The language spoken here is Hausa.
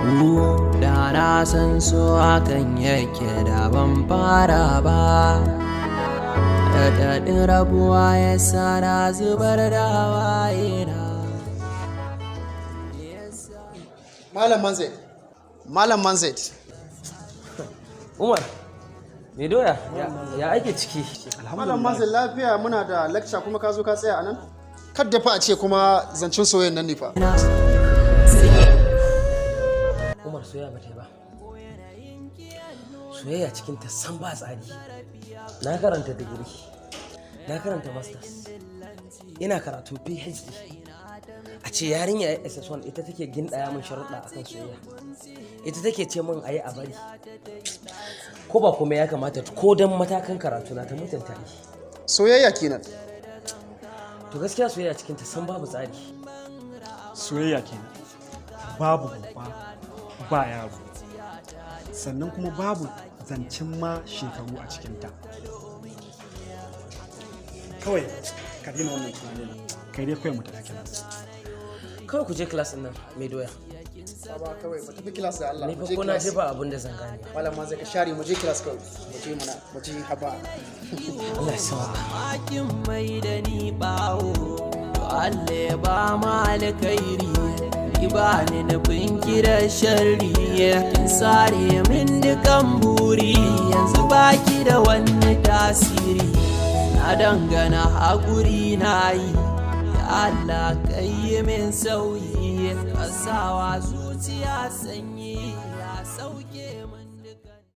Da na san so hakan yake, da ban fara ba. Raɗaɗin rabuwa ya sa na zubar da hawayena. Malam Manzet. Malam Manzet. Umar, me doya, ya ake ciki? Malam Manzet, lafiya? Muna da lecture kuma ka zo ka tsaya anan? Kadda fa a ce kuma zancen soyayyen nan ne fa. Umar, soyayya ba ta yi ba. Soyayya cikin ta san ba tsari. Na karanta digiri, na karanta masters, ina karatun PhD. A ce yarinya ya SS1 ita take gindaya min sharuɗa akan soyayya. Ita take ce min ayi a bari. Ko ba kuma ya kamata ko dan matakan karatu na ta mutunta ni. Soyayya kenan. To, gaskiya soyayya cikin ta san babu tsari. Soyayya kenan. Babu babba ba yaro. Sannan kuma babu zancen ma shekaru a cikinta. Kawai ka daina wannan tunanin. Kai dai kawai mu tafi class. Kawai ku je class ɗin nan, mai doya. Baba, kawai mu tafi class da Allah. Ni Mu fa je ko na class. je ba abin da zan gane. Malam Manzet, ka share, mu je class kawai. Mu je mana, mu je, haba. Allah ya sauka. Makin mai da ni bawo, to Allah ya ba mu alkhairi. Ki ba ni nufin ki da sharri, kin sare min dukan buri. Yanzu baki da wani tasiri, na dangana hakuri na yi. Ya Allah, kai yi min sauyi, ka sawa zuciya sanyi, ya sauke.